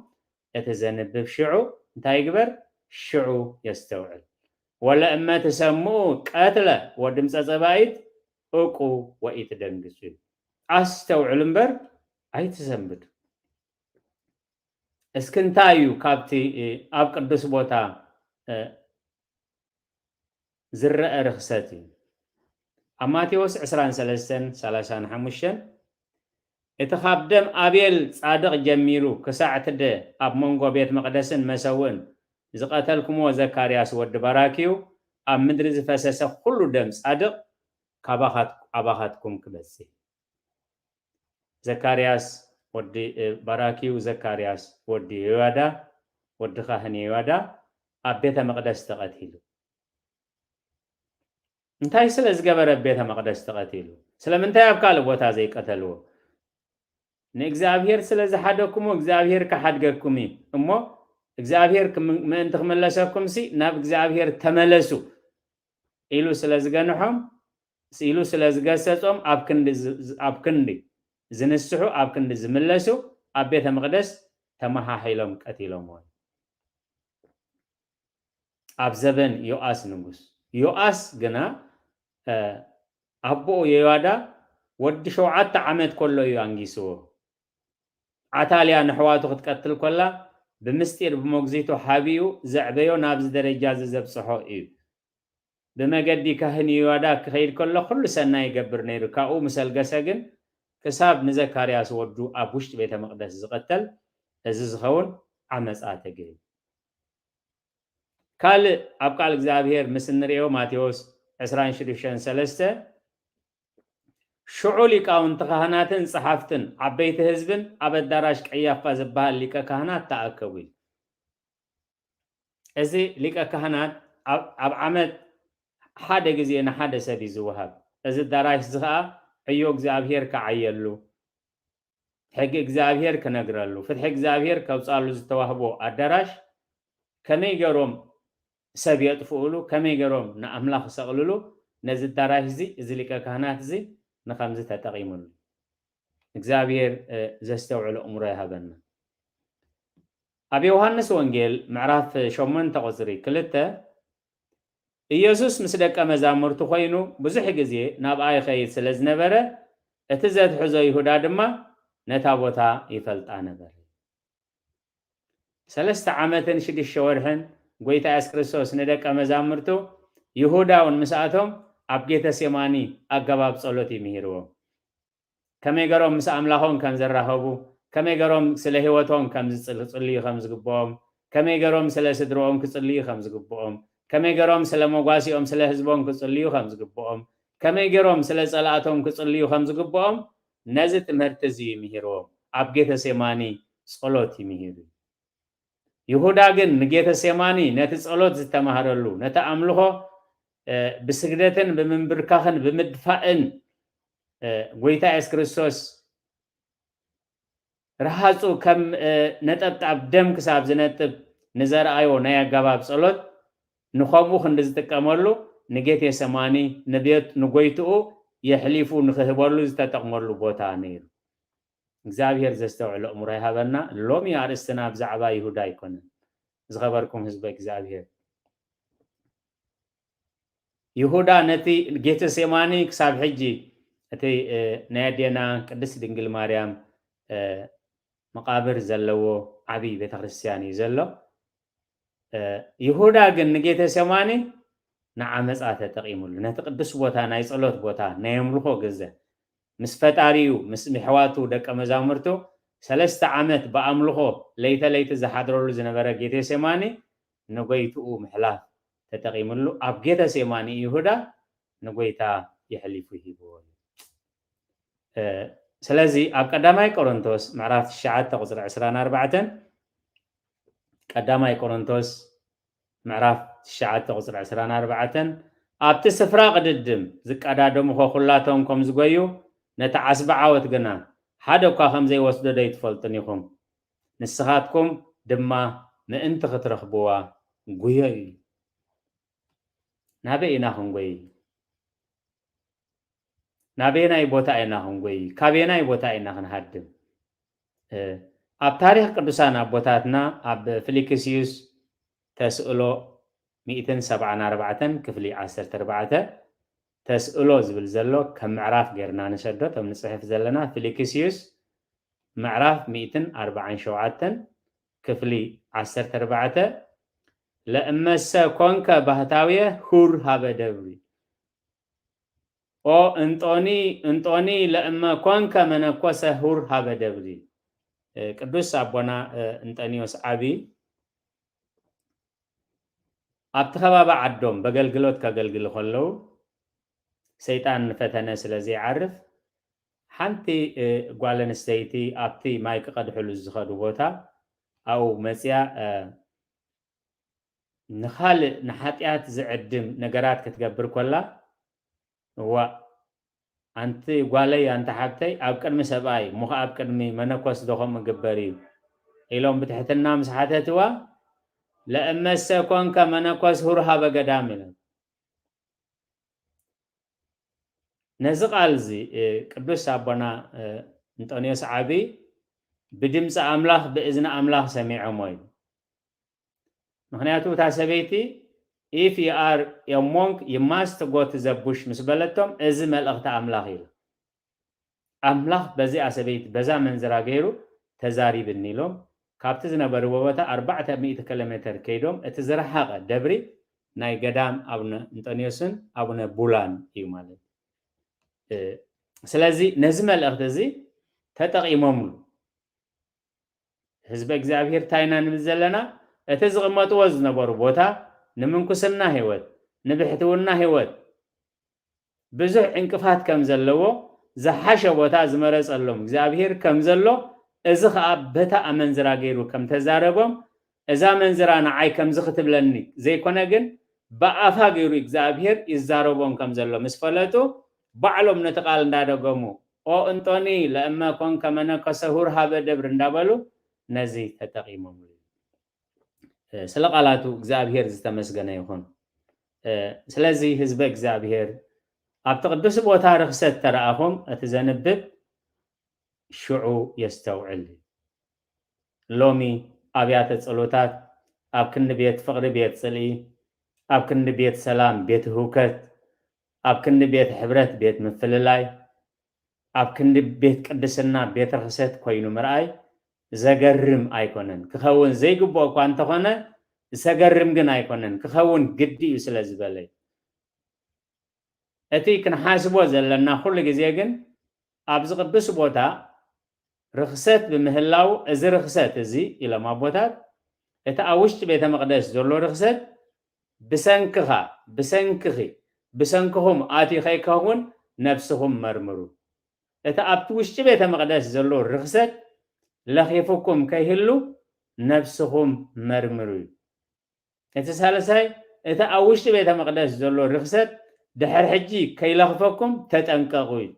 እቲ ዘንብብ ሽዑ እንታይ ይግበር? ሽዑ የስተውዕል። ወለእመ ትሰምኡ ቀትለ ወድምፀ ፀባኢት እቁ ወኢትደንግጹ እዩ። ኣስተውዕሉ እምበር ኣይትሰንብዱ። እስኪ እንታይ እዩ ካብቲ ኣብ ቅዱስ ቦታ ዝረአ ርኽሰት እዩ? ኣብ ማቴዎስ ዕስራን ሰለስተን ሰላሳን ሓሙሽተን እቲ ካብ ደም ኣቤል ጻድቕ ጀሚሩ ክሳዕ እቲ ደ ኣብ መንጎ ቤት መቕደስን መሰውእን ዝቐተልኩምዎ ዘካርያስ ወዲ ባራክዩ ኣብ ምድሪ ዝፈሰሰ ኩሉ ደም ጻድቕ ካባኻት ኣባኻትኩም ክበጽሕ። ዘካርያስ ወዲ ባራኪው ዘካርያስ ወዲ ዮያዳ ወዲ ካህን ዮያዳ ኣብ ቤተ መቕደስ ተቐቲሉ። እንታይ ስለ ዝገበረ ቤተ መቕደስ ተቐቲሉ? ስለምንታይ ኣብ ካልእ ቦታ ዘይቀተልዎ? ንእግዚኣብሔር ስለ ዝሓደኩሙ እግዚኣብሔር ክሓድገኩም እዩ እሞ እግዚኣብሔር ምእንቲ ክምለሰኩም ሲ ናብ እግዚኣብሔር ተመለሱ ኢሉ ስለ ዝገንሖም ኢሉ ስለ ዝገሰጾም ኣብ ክንዲ ኣብ ክንዲ ዝንስሑ ኣብ ክንዲ ዝምለሱ ኣብ ቤተ መቕደስ ተመሓሒሎም ቀቲሎምዎ። ኣብ ዘበን ዮኣስ ንጉስ ዮኣስ ግና ኣቦኡ የዮዋዳ ወዲ ሸውዓተ ዓመት ከሎ እዩ ኣንጊስዎ። ዓታልያ ንሕዋቱ ክትቀትል ኮላ ብምስጢር ብመግዚቱ ሓቢኡ ዘዕበዮ ናብዚ ደረጃ እዚ ዘብጽሖ እዩ። ብመገዲ ካህን ይዋዳ ክኸይድ ከሎ ኩሉ ሰናይ ይገብር ነይሩ። ካብኡ ምስ ኣልገሰ ግን ክሳብ ንዘካርያስ ወዱ ኣብ ውሽጢ ቤተ መቕደስ ዝቐተል እዚ ዝኸውን ዓመፃ ተገይሩ። ካልእ ኣብ ቃል እግዚኣብሔር ምስ እንርእዮ ማቴዎስ ዕስራን ሽዱሽተን ሰለስተ ሽዑ ሊቃውንቲ ካህናትን ጸሓፍትን ዓበይቲ ህዝብን ኣብ ኣዳራሽ ቀያፋ ዝበሃል ሊቀ ካህናት ተኣከቡ እዩ። እዚ ሊቀ ካህናት ኣብ ዓመት ሓደ ግዜ ንሓደ ሰብ እዩ ዝወሃብ። እዚ ኣዳራሽ እዚ ኸዓ ዕዮ እግዚኣብሔር ክዓየሉ፣ ሕጊ እግዚኣብሔር ክነግረሉ፣ ፍትሒ እግዚኣብሔር ከውፅኣሉ ዝተዋህቦ ኣዳራሽ ከመይ ገይሮም ሰብ የጥፍኡሉ፣ ከመይ ገይሮም ንኣምላኽ ይሰቕልሉ፣ ነዚ ኣዳራሽ እዚ፣ እዚ ሊቀ ካህናት እዚ ንኸምዚ ተጠቒሙሉ። እግዚኣብሔር ዘስተውዕሎ እምሮ ይሃበና። ኣብ ዮሃንስ ወንጌል ምዕራፍ ሸሞንተ ቁጽሪ ክልተ፣ ኢየሱስ ምስ ደቀ መዛሙርቱ ኮይኑ ብዙሕ ግዜ ናብኣ ይኸይድ ስለ ዝነበረ፣ እቲ ዘትሕዞ ይሁዳ ድማ ነታ ቦታ ይፈልጣ ነበረ። ሰለስተ ዓመትን ሽዱሽተ ወርሕን ጎይታ የሱስ ክርስቶስ ንደቀ መዛሙርቱ ይሁዳ እውን ምስኣቶም ኣብ ጌተሴማኒ ኣገባብ ጸሎት እዩ ምሂርዎም። ከመይ ገሮም ምስ ኣምላኾም ከም ዝራኸቡ፣ ከመይ ገሮም ስለ ህይወቶም ከም ዝጽል-፣ ክጽልዩ ከም ዝግብኦም፣ ከመይ ገሮም ስለ ስድርኦም ክጽልዩ ከም ዝግብኦም፣ ከመይ ገሮም ስለ መጓሲኦም ስለ ህዝቦም ክጽልዩ ከም ዝግብኦም፣ ከመይ ገሮም ስለ ጸላእቶም ክጽልዩ ከም ዝግብኦም፣ ነዚ ትምህርቲ እዚ እዩ ምሂርዎም። ኣብ ጌተሴማኒ ጸሎት እዩ ምሂሩ። ይሁዳ ግን ንጌተሴማኒ ነቲ ጸሎት ዝተማህረሉ፣ ነቲ ኣምልኾ፣ እ፣ ብስግደትን ብምንብርካኽን ብምድፋእን፣ እ፣ ጎይታ የሱስ ክርስቶስ ረሃጹ ከም፣ እ፣ ነጠብጣብ ደም ክሳብ ዝነጥብ ንዘርኣዮ ናይ ኣገባብ ጸሎት፣ ንኸምኡ ክንዲ ዝጥቀመሉ፣ ንጌቴሰማኒ፣ ንቤት፣ ንጎይትኡ የሕሊፉ ንኽህበሉ ዝተጠቕመሉ ቦታ ነይሩ። እግዚኣብሔር ዘስተውዕሎ እምሮ ይሃበና። ሎሚ ኣርእስትና ብዛዕባ ይሁዳ ኣይኮነን። ዝኸበርኩም ህዝበ እግዚኣብሔር፣ ይሁዳ ነቲ ጌተሴማኒ ክሳብ ሕጂ እቲ፣ እ፣ ናይ ኣዴና ቅድስት ድንግል ማርያም፣ እ፣ መቓብር ዘለዎ ዓብዪ ቤተክርስትያን እዩ ዘሎ። እ፣ ይሁዳ ግን ንጌተሴማኒ ንዓመፃ ተጠቒሙሉ። ነቲ ቅዱስ ቦታ፣ ናይ ጸሎት ቦታ፣ ናይ ኣምልኾ ግዘ፣ ምስ ፈጣሪኡ፣ ምስ ኣሕዋቱ ደቀ መዛሙርቱ ሰለስተ ዓመት ብኣምልኾ ለይተ ለይቲ ዝሓድረሉ ዝነበረ ጌተሴማኒ ንጎይትኡ ምሕላፍ ተጠቒሙሉ። ኣብ ጌተሴማኒ ይሁዳ ንጎይታ የሕሊፉ ሂብዎ እዩ። እ፣ ስለዚ ኣብ ቀዳማይ ቆሮንቶስ ምዕራፍ ትሽዓተ ቁጽሪ ዕስራን ኣርባዕተን፣ ቀዳማይ ቆሮንቶስ ምዕራፍ ትሽዓተ ቁጽሪ ዕስራን ኣርባዕተን፣ ኣብቲ ስፍራ ቅድድም ዝቀዳደሙ ኸ ኩላቶም ከም ዝጎዩ፣ ነቲ ዓስቢ ዓወት ግና ሓደ እኳ ከም ዘይወስዶ ዶ ኣይትፈልጡን ኢኹም? ንስኻትኩም ድማ ምእንቲ ክትረኽብዋ ጉዮ እዩ። ናበይ ኢና ክንጎይ? ናበየናይ ቦታ ኢና ክንጎይ? ካበየናይ ቦታ ኢና ክንሃድም? እ፣ ኣብ ታሪኽ ቅዱሳን ኣቦታትና ኣብ ፊልክስዩስ ተስእሎ ሚእትን ሰብዓን ኣርባዕተን ክፍሊ ዓሰርተ ኣርባዕተ ተስእሎ ዝብል ዘሎ ከም ምዕራፍ ጌርና ንሰዶ፣ እቶም ንጽሕፍ ዘለና ፊልክስዩስ ምዕራፍ ሚእትን ኣርባዓን ሸውዓተን ክፍሊ ዓሰርተ ኣርባዕተ፣ ለእመሰ ኮንከ ባህታውየ ሁር ሃበ ደብሪ። ኦ እንጦኒ፣ እንጦኒ ለእመ ኮንከ መነኮሰ ሁር ሃበ ደብሪ። እ፣ ቅዱስ ኣቦና፣ እ፣ እንጠንዮስ ዓቢ ኣብቲ ከባቢ ዓዶም በገልግሎት ከገልግሉ ከለዉ፣ ሰይጣን ንፈተነ ስለ ዘይዓርፍ፣ ሓንቲ፣ እ፣ ጓል ኣንስተይቲ ኣብቲ ማይ ክቐድሕሉ ዝኸዱ ቦታ ኣብኡ መጽያ፣ እ፣ ንኻልእ ንሓጢኣት ዝዕድም ነገራት ክትገብር ኮላ፣ እዋእ፣ ኣንቲ ጓለይ፣ ኣንቲ ሓብተይ፣ ኣብ ቅድሚ ሰብኣይ እሞ ኸዓ ኣብ ቅድሚ መነኮስ ዶ ከምኡ ግበር እዩ? ኢሎም ብትሕትና ምስ ሓተትዋ፣ ለእመሰ ኮንከ መነኮስ ሁር ሃበ ገዳም ኢሎም። ነዚ ቃል እዚ፣ እ፣ ቅዱስ ኣቦና፣ እ፣ እንጦንዮስ ዓቢ ብድምፂ ኣምላኽ ብእዝኒ ኣምላኽ ሰሚዖሞ እዩ። ምኽንያቱ እታ ሰበይቲ፣ if you are a monk, you must go to the bush ምስ በለቶም፣ እዚ መልእኽቲ ኣምላኽ እዩ። ኣምላኽ በዚኣ ሰበይቲ፣ በዛ መንዝራ ገይሩ ተዛሪብኒ ኢሎም፣ ካብቲ ዝነበርዎ ቦታ ኣርባዕተ ሚእቲ ኪሎ ሜትር ከይዶም፣ እቲ ዝረሓቐ ደብሪ ናይ ገዳም ኣቡነ እንጠንዮስን ኣቡነ ቡላን እዩ ማለት። እ፣ ስለዚ ነዚ መልእኽቲ እዚ ተጠቒሞምሉ። ህዝበ እግዚኣብሔር እንታይ ኢና ንብል ዘለና? እቲ ዝቕመጥዎ ዝነበሩ ቦታ ንምንኩስና ህይወት፣ ንብሕትውና ህይወት ብዙሕ ዕንቅፋት ከም ዘለዎ፣ ዝሓሸ ቦታ ዝመረጸሎም እግዚኣብሔር ከም ዘሎ፣ እዚ ኸኣ በታ ኣመንዝራ ገይሩ ከም ተዛረቦም፣ እዛ ኣመንዝራ ንዓይ ከምዚ ክትብለኒ ዘይኮነ ግን፣ ብኣፋ ገይሩ እግዚኣብሔር ይዛረቦም ከም ዘሎ ምስ ፈለጡ፣ ባዕሎም ነቲ ቃል እንዳደገሙ፣ "ኦ እንጦኒ ለእመ ኮንከ መነኮሰ ሁር ሃበ ደብር" እንዳበሉ ነዚ ተጠቒሞምሉ። እ፣ ስለ ቃላቱ እግዚኣብሔር ዝተመስገነ ይኹን። እ፣ ስለዚ ህዝበ እግዚኣብሔር ኣብቲ ቅዱስ ቦታ ርኽሰት ተረኣኹም፣ እቲ ዘንብብ ሽዑ የስተውዕል። ሎሚ ኣብያተ ጸሎታት፣ ኣብ ክንዲ ቤት ፍቕሪ ቤት ጽልኢ፣ ኣብ ክንዲ ቤት ሰላም ቤት ህውከት፣ ኣብ ክንዲ ቤት ሕብረት ቤት ምፍልላይ፣ ኣብ ክንዲ ቤት ቅድስና ቤት ርኽሰት ኮይኑ ምርኣይ ዘገርም ኣይኮነን። ክኸውን ዘይግብኦ እኳ እንተኾነ፣ ዘገርም ግን ኣይኮነን። ክኸውን ግዲ እዩ ስለ ዝበለ እዩ። እቲ ክንሓስቦ ዘለና ኩሉ ግዜ ግን ኣብዚ ቅዱስ ቦታ ርኽሰት ብምህላው፣ እዚ ርኽሰት እዚ ኢሎም ኣቦታት፣ እቲ ኣብ ውሽጢ ቤተ መቕደስ ዘሎ ርኽሰት ብሰንክኻ፣ ብሰንክኺ፣ ብሰንክኹም ኣትዩ ከይከውን ነብስኹም መርምሩ። እቲ ኣብቲ ውሽጢ ቤተ መቕደስ ዘሎ ርኽሰት ለኺፉኩም ከይህሉ ነብስኹም መርምሩ እዩ። እቲ ሳልሳይ፣ እቲ ኣብ ውሽጢ ቤተ መቕደስ ዘሎ ርኽሰት ድሕሪ ሕጂ ከይለኽፈኩም ተጠንቀቑ እዩ።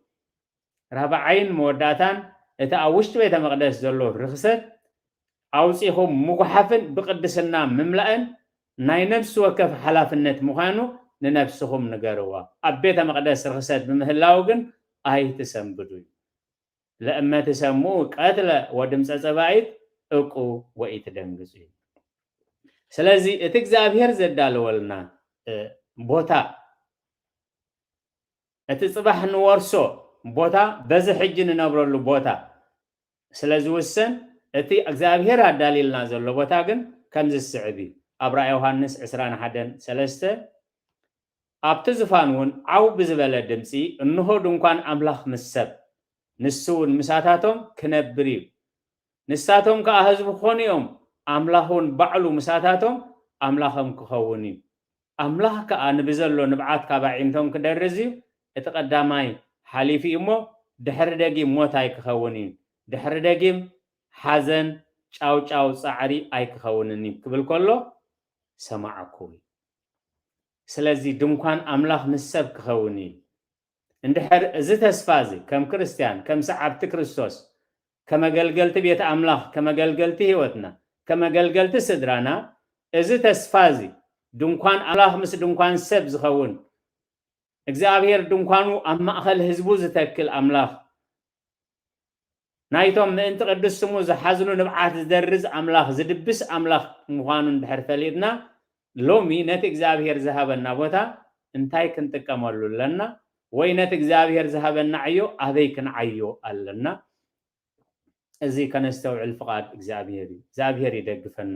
ራብዓይን መወዳእታን፣ እቲ ኣብ ውሽጢ ቤተ መቕደስ ዘሎ ርኽሰት ኣውጺኹም ምጉሓፍን ብቕድስና ምምላእን ናይ ነፍሲ ወከፍ ሓላፍነት ምዃኑ ንነፍስኹም ንገርዋ። ኣብ ቤተ መቕደስ ርኽሰት ብምህላው ግን ኣይትሰንብዱ እዩ። ለእመ ትሰምዑ ቀትለ ወድምፀ ጸባኢት እቁ ወኢትደንግጹ እዩ። ስለዚ እቲ እግዚኣብሔር ዘዳለወልና፣ እ፣ ቦታ፣ እቲ ጽባሕ ንወርሶ ቦታ፣ በዚ ሕጂ ንነብረሉ ቦታ ስለ ዝውሰን፣ እቲ እግዚኣብሔር ኣዳልይልና ዘሎ ቦታ ግን ከምዚ ዝስዕብ እዩ። ኣብ ራእይ ዮሃንስ ዕስራን ሓደን ሰለስተ፣ ኣብቲ ዝፋን እውን ዓው ብዝበለ ድምፂ፣ እንሆ ድንኳን ኣምላኽ ምስ ሰብ፣ ንሱ እውን ምሳታቶም ክነብር እዩ። ንሳቶም ከኣ ህዝቢ ክኾኑ እዮም፣ ኣምላኽ እውን ባዕሉ ምሳታቶም ኣምላኾም ክኸውን እዩ። ኣምላኽ ከኣ ንብዘሎ ንብዓት ካብ ኣዒንቶም ክደርዝ እዩ። እቲ ቀዳማይ ሓሊፉ እዩ እሞ፣ ድሕሪ ደጊም ሞት ኣይክኸውን እዩ። ድሕሪ ደጊም ሓዘን፣ ጫውጫው፣ ጻዕሪ ኣይክኸውንን እዩ ክብል ከሎ ሰማዕኩ። ስለዚ ድንኳን ኣምላኽ ምስ ሰብ ክኸውን እዩ። እንድሕር እዚ ተስፋ እዚ ከም ክርስትያን፣ ከም ሰዓብቲ ክርስቶስ፣ ከመገልገልቲ ቤት ኣምላኽ፣ ከመገልገልቲ ህይወትና፣ ከመገልገልቲ ስድራና፣ እዚ ተስፋ እዚ ድንኳን ኣምላኽ ምስ ድንኳን ሰብ ዝኸውን፣ እግዚኣብሔር ድንኳኑ ኣብ ማእኸል ህዝቡ ዝተክል ኣምላኽ፣ ናይቶም ምእንቲ ቅዱስ ስሙ ዝሓዝኑ ንብዓት ዝደርዝ ኣምላኽ፣ ዝድብስ ኣምላኽ ምዃኑ እንድሕር ፈሊጥና፣ ሎሚ ነቲ እግዚኣብሔር ዝሃበና ቦታ እንታይ ክንጥቀመሉ ኣለና? ወይ ነቲ እግዚኣብሔር ዝሃበና ዕዮ ኣበይ ክንዓዮ ኣለና? እዚ ከነስተውዕል ፍቓድ እግዚኣብሔር እዩ። እግዚኣብሔር ይደግፈና።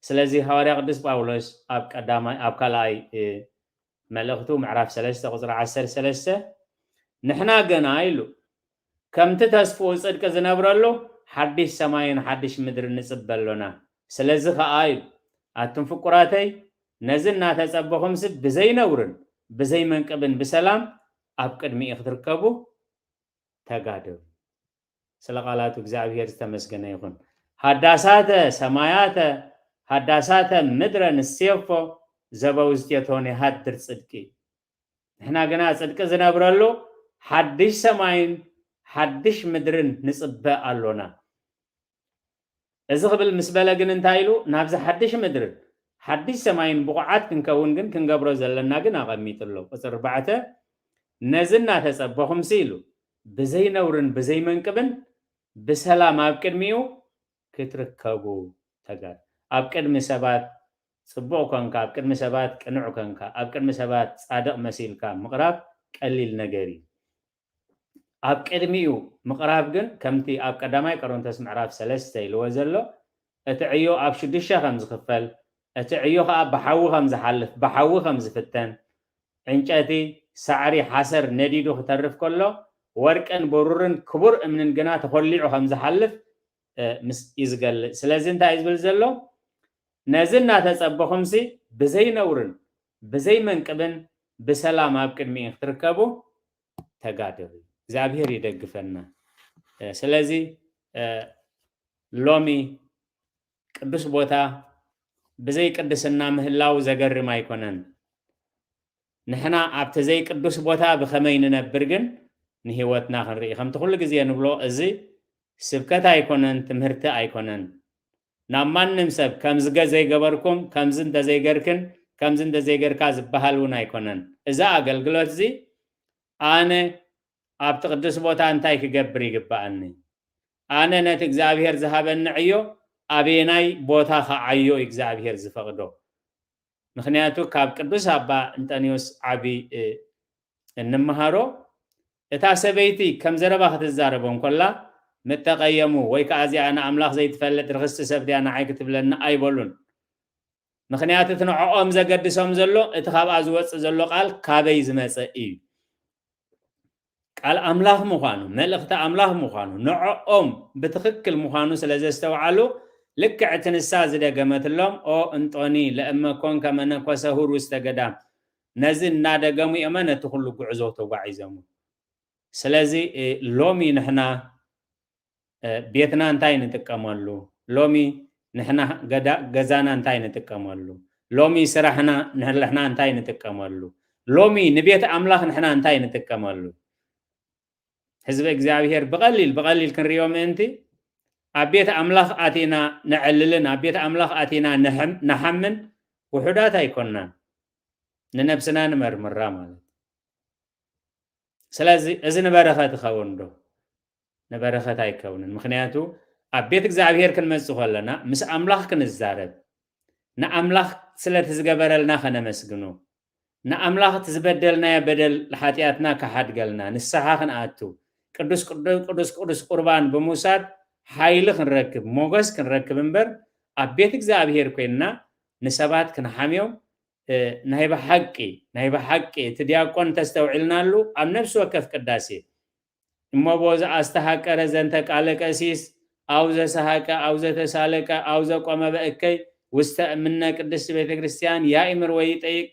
ስለዚ ሃዋርያ ቅዱስ ጳውሎስ ኣብ ቀዳማይ፣ ኣብ ካልኣይ፣ እ፣ መልእኽቱ ምዕራፍ ሰለስተ ቁጽሪ ዓሰርተ ሰለስተ፣ ንሕና ግና ኢሉ፣ ከምቲ ተስፍኡ ጽድቂ ዝነብረሉ ሓድሽ ሰማይን ሓድሽ ምድርን ንጽበ ኣሎና። ስለዚ ኸኣ ኢሉ፣ ኣቱም ፍቁራተይ፣ ነዚ እናተጸበኹምሲ ብዘይ ነውርን ብዘይ መንቅብን ብሰላም ኣብ ቅድሚኡ ክትርከቡ ተጋደሉ። ስለ ቃላቱ እግዚኣብሔር ዝተመስገነ ይኹን። ሃዳሳተ ሰማያተ ሃዳሳተ ምድረ ንሴፎ ዘበውስቴቶን የሃድር ጽድቂ። ንሕና ግና ጽድቂ ዝነብረሉ ሓድሽ ሰማይን ሓድሽ ምድርን ንጽበ ኣሎና። እዚ ክብል ምስ በለ ግን እንታይ ኢሉ? ናብዚ ሓድሽ ምድርን ሓድሽ ሰማይን ብቑዓት ክንከውን ግን ክንገብሮ ዘለና ግን ኣቐሚጡ ኣሎ። ቁጽሪ ኣርባዕተ፣ ነዚ እናተጸበኹምሲ ኢሉ፣ ብዘይ ነውርን ብዘይ መንቅብን ብሰላም ኣብ ቅድሚኡ ክትርከቡ ተጋደሉ። ኣብ ቅድሚ ሰባት ጽቡቕ ኮንካ፣ ኣብ ቅድሚ ሰባት ቅኑዕ ኮንካ፣ ኣብ ቅድሚ ሰባት ጻድቕ መሲልካ ምቕራብ ቀሊል ነገር እዩ። ኣብ ቅድሚኡ ምቕራብ ግን ከምቲ ኣብ ቀዳማይ ቆሮንቶስ ምዕራፍ ሰለስተ ኢልዎ ዘሎ፣ እቲ ዕዮ ኣብ ሽዱሽተ ከም ዝኽፈል፣ እቲ ዕዮ ኸኣ ብሓዊ ከም ዝሓልፍ፣ ብሓዊ ከም ዝፍተን፣ ዕንጨቲ፣ ሳዕሪ፣ ሓሰር ነዲዱ ክተርፍ ከሎ፣ ወርቅን ብሩርን ክቡር እምንን ግና ተኾሊዑ ከም ዝሓልፍ፣ እ፣ ምስ፣ እዩ ዝገልጽ። ስለዚ እንታይ እዩ ዝብል ዘሎ? ነዚ እናተጸበኹምሲ ብዘይ ነውርን ብዘይ መንቅብን ብሰላም ኣብ ቅድሚኡ ክትርከቡ ተጋደሉ። እግዚኣብሔር ይደግፈና። እ፣ ስለዚ፣ እ፣ ሎሚ ቅዱስ ቦታ ብዘይ ቅድስና ምህላው ዘገርም ኣይኮነን። ንሕና ኣብቲ ዘይቅዱስ ቦታ ብኸመይ ንነብር ግን ንህይወትና ክንርኢ። ከምቲ ኩሉ ግዜ ንብሎ፣ እዚ ስብከት ኣይኮነን፣ ትምህርቲ ኣይኮነን። ናብ ማንም ሰብ ከምዚ ገ-፣ ዘይገበርኩም፣ ከምዚ እንተዘይገርክን፣ ከምዚ እንተዘይገርካ ዝበሃል እውን ኣይኮነን። እዚ ኣገልግሎት እዚ ኣነ ኣብቲ ቅዱስ ቦታ እንታይ ክገብር ይግበኣኒ? ኣነ ነቲ እግዚኣብሔር ዝሃበኒ ዕዮ ኣበየናይ ቦታ ከዓዮ እግዚኣብሔር ዝፈቕዶ? ምኽንያቱ ካብ ቅዱስ ኣባ እንጠንዮስ ዓቢ እንምሃሮ፣ እታ ሰበይቲ ከም ዘረባ ክትዛረቦም ኮላ ምተቐየሙ፣ ወይ ከኣ እዚኣ ንኣምላኽ ዘይትፈልጥ ርኽስቲ ሰብ ድያ ንዓይ ክትብለኒ ኣይበሉን። ምኽንያቱ እቲ ንዕኦም ዘገድሶም ዘሎ እቲ ካብኣ ዝወፅእ ዘሎ ቃል ካበይ ዝመፀ እዩ። ቃል ኣምላኽ ምዃኑ፣ መልእኽቲ ኣምላኽ ምዃኑ፣ ንዕኦም ብትኽክል ምዃኑ ስለ ዘስተውዓሉ፣ ልክዕ እቲ ንሳ ዝደገመትሎም፣ "ኦ እንጦኒ፣ ለእመ ኮንከ መነኮሰ ሁር ውስተ ገዳም"፣ ነዚ እናደገሙ እዮመ ነቲ ኩሉ ጉዕዞ ተጓዒዞም። ስለዚ፣ እ፣ ሎሚ ንሕና፣ እ፣ ቤትና እንታይ ንጥቀመሉ? ሎሚ ንሕና ገዳ-፣ ገዛና እንታይ ንጥቀመሉ? ሎሚ ስራሕና ንሕና እንታይ ንጥቀመሉ? ሎሚ ንቤት ኣምላኽ ንሕና እንታይ ንጥቀመሉ? ህዝቢ እግዚኣብሔር ብቐሊል፣ ብቐሊል ክንሪኦ ምእንቲ፣ ኣብ ቤት ኣምላኽ ኣቲና ነዕልልን ኣብ ቤት ኣምላኽ ኣቲና ንሕም-፣ ንሓምን ውሑዳት ኣይኮንናን። ንነብስና ንመርምራ ማለት። ስለዚ እዚ ንበረኸት ይኸውን ዶ? ንበረኸት ኣይከውንን። ምኽንያቱ ኣብ ቤት እግዚኣብሔር ክንመጽእ ከለና ምስ ኣምላኽ ክንዛረብ፣ ንኣምላኽ ስለቲ ዝገበረልና ከነመስግኖ፣ ንኣምላኽ እቲ ዝበደልናዮ በደል ሓጢኣትና ክሓድገልና፣ ንስሓ ክንኣቱ፣ ቅዱስ ቅዱ-፣ ቅዱስ ቅዱስ ቁርባን ብምውሳድ ሓይሊ ክንረክብ፣ ሞገስ ክንረክብ እምበር፣ ኣብ ቤት እግዚኣብሔር ኮይንና ንሰባት ክንሓምዮም፣ እ፣ ናይ ብሓቂ፣ ናይ ብሓቂ እቲ ዲያቆን ተስተውዒልናሉ ኣብ ነፍሲ ወከፍ ቅዳሴ እሞ በዚ ኣስተሃቀረ ዘንተ ቃለ ቀሲስ፣ ኣው ዘሰሃቀ፣ ኣው ዘተሳለቀ፣ ኣው ዘቆመ በእከይ፣ ውስተ እምነ ቅድስት ቤተ ክርስቲያን ያእምር ወይጠይቅ፣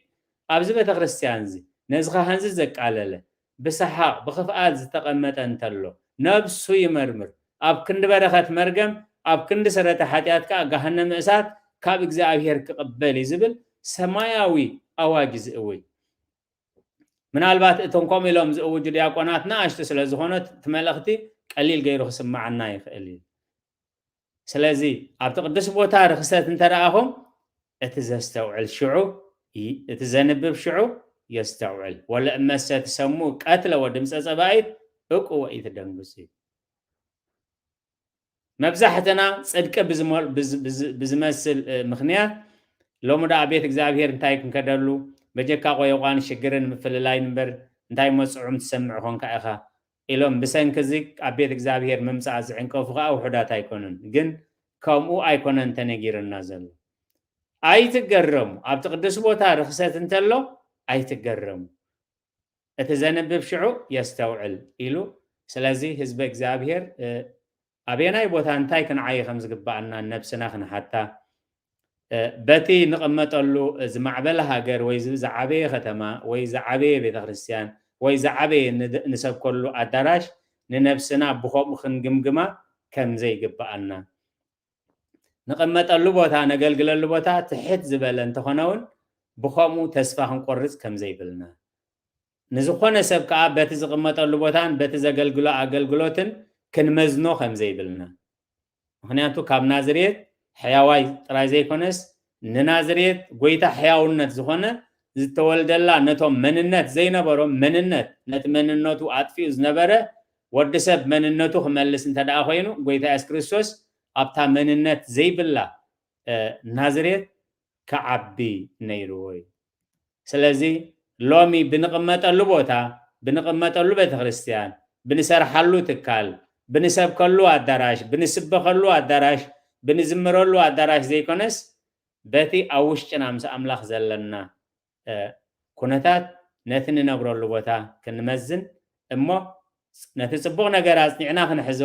ኣብዚ ቤተ ክርስቲያን እዚ፣ ነዚ ካህን እዚ ዘቃለለ፣ ብሰሓቕ፣ ብኽፍኣት ዝተቐመጠ እንተሎ፣ ነብሱ ይመርምር። ኣብ ክንዲ በረኸት መርገም፣ ኣብ ክንዲ ሰረተ ሓጢኣት ከኣ ገሃነመ እሳት ካብ እግዚኣብሔር ክቕበል እዩ ዝብል ሰማያዊ ኣዋጅ ዝእውጅ። ምናልባት እቶም ከምኡ ኢሎም ዝእውጁ ዲያቆናት ንኣሽቱ ስለ ዝኾነ እቲ መልእኽቲ ቀሊል ገይሩ ክስምዓና ይኽእል እዩ። ስለዚ ኣብቲ ቅዱስ ቦታ ርኽሰት እንተ ረኣኹም እቲ ዘስተውዕል ሽዑ ይ-፣ እቲ ዘንብብ ሽዑ የስተውዕል። ወለእመሰ ትሰምዑ ቀትለ ወድምፀ ጸባኢት እቁ ወኢትደንግጹ እዩ። መብዛሕትና ጽድቂ ብዝመል-፣ ብዝ-፣ ብዝ-፣ ብዝመስል፣ እ፣ ምኽንያት ሎሚ ደኣ ቤት እግዚኣብሔር እንታይ ክንከደሉ፣ በጀካ ቆየቋን ሽግርን ምፍልላይን እምበር እንታይ መጽዑም ትሰምዕ ኾንካ ኢኻ ኢሎም ብሰንኪ እዚ ኣብ ቤት እግዚኣብሔር ምምጻእ ዝዕንቀፉ ኸኣ ውሑዳት ኣይኮኑን። ግን ከምኡ ኣይኮነን ተነጊርና ዘሎ። ኣይትገረሙ። ኣብቲ ቅዱስ ቦታ ርኽሰት እንተሎ ኣይትገረሙ። እቲ ዘንብብ ሽዑ የስተውዕል ኢሉ። ስለዚ ህዝበ እግዚኣብሔር፣ እ፣ ኣበየናይ ቦታ እንታይ ክንዓዪ ከም ዝግብኣና ነብስና ክንሓታ፣ እ፣ በቲ ንቕመጠሉ ዝማዕበለ ሃገር ወይ ዝ-፣ ዝዓበየ ከተማ ወይ ዝዓበየ ቤተ ክርስቲያን ወይ ዝዓበየ ንድ-፣ ንሰብከሉ ኣዳራሽ ንነብስና ብኸምኡ ክንግምግማ ከም ዘይግብኣና። ንቕመጠሉ ቦታ፣ ነገልግለሉ ቦታ ትሕት ዝበለ እንተኾነ እውን ብኸምኡ ተስፋ ክንቆርጽ ከም ዘይብልና፣ ንዝኾነ ሰብ ከኣ በቲ ዝቕመጠሉ ቦታን በቲ ዘገልግሎ ኣገልግሎትን ክንመዝኖ ከም ዘይብልና። ምኽንያቱ ካብ ናዝሬት ሕያዋይ ጥራይ ዘይኮነስ ንናዝሬት ጎይታ ሕያውነት ዝኾነ ዝተወልደላ ነቶም መንነት ዘይነበሮም መንነት፣ ነቲ መንነቱ ኣጥፊኡ ዝነበረ ወዲ ሰብ መንነቱ ክመልስ እንተ ደኣ ኮይኑ ጎይታ የሱስ ክርስቶስ ኣብታ መንነት ዘይብላ፣ እ፣ ናዝሬት ክዓቢ ነይርዎ እዩ። ስለዚ ሎሚ ብንቕመጠሉ ቦታ፣ ብንቕመጠሉ ቤተክርስትያን፣ ብንሰርሓሉ ትካል፣ ብንሰብከሉ ኣዳራሽ፣ ብንስበኸሉ ኣዳራሽ፣ ብንዝምረሉ ኣዳራሽ ዘይኮነስ በቲ ኣብ ውሽጥና ምስ ኣምላኽ ዘለና፣ እ፣ ኩነታት ነቲ ንነብረሉ ቦታ ክንመዝን እሞ ነቲ ጽቡቕ ነገር ኣጽኒዕና ክንሕዞ፣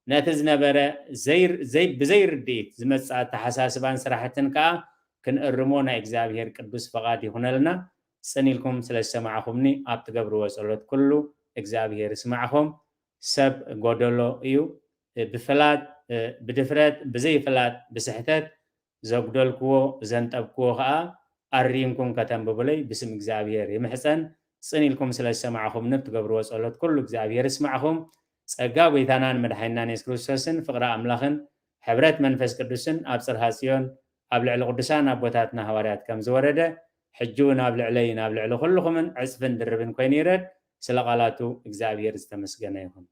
ነቲ ዝነበረ ዘይር-፣ ዘይ-፣ ብዘይርድኢት ዝመጽእ ኣተሓሳስባን ስራሕትን ከኣ ክንእርሞ ናይ እግዚኣብሔር ቅዱስ ፈቓድ ይኹነልና። ጽን ኢልኩም ስለ ዝሰማዕኹምኒ ኣብ ትገብርዎ ጸሎት ኩሉ እግዚኣብሔር ይስማዕኹም። ሰብ ጎደሎ እዩ። ብፍላጥ፣ ብድፍረት፣ ብዘይፍላጥ፣ ብስሕተት ዘጉደልክዎ ዘንጠብክዎ ኸኣ ኣሪምኩም ከተንብቡለይ ብስም እግዚኣብሔር ይምሕጸን። ጽን ኢልኩም ስለ ዝሰማዕኹምኒ ብትገብርዎ ጸሎት ኩሉ እግዚኣብሔር ይስማዕኹም። ጸጋ ጐይታናን መድሓኒናን የሱስ ክርስቶስን ፍቕሪ ኣምላኽን ሕብረት መንፈስ ቅዱስን ኣብ ጽርሃ ጽዮን ኣብ ልዕሊ ቅዱሳን ኣቦታትና ሃዋርያት ከም ዝወረደ ሕጂ እውን ኣብ ልዕለይን ኣብ ልዕሊ ኩልኹምን ዕጽፍን ድርብን ኮይኑ ይረድ። ስለ ቃላቱ እግዚኣብሔር ዝተመስገነ ይኹን።